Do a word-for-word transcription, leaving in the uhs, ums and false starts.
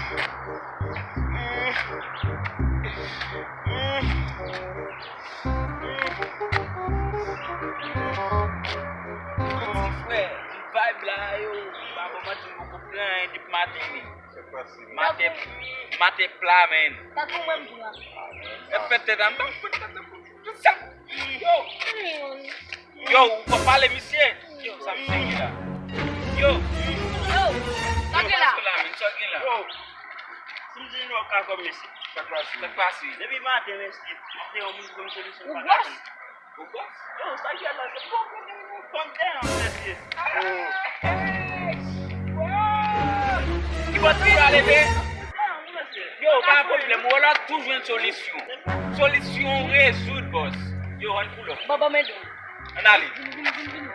Ti frè, vibe la yo, m pa bon manti, m poko pran anyen depi maten li. Maten, maten pla, men. Tankou mwen m di la. Mwen fè tèt an, m pa fè tèt an. Tout sa. Yo. Yo, ou pa pale misye. Yo, sa misye gen la. Yo. Yo, sa gen la. Sa gen la, men, sa gen la. Yo. Si m di nou ka kòm mesye. Sa k pase? Sa k pase? Depi maten, mesye, m ap di yon moun pou m solisyon. Ou pa gòs? Ou gòs? Yo, sa k gen la, se bon pou nou, nou konn dèyè, mesye. Ki bò ti prale, men? Yo, pa gen pwoblèm, ou la tou jwenn solisyon. Solisyon rezoud, bòs. Yo, ann pull up. Bon, bon, men. Ann ale. Vini, vini, vini, vini.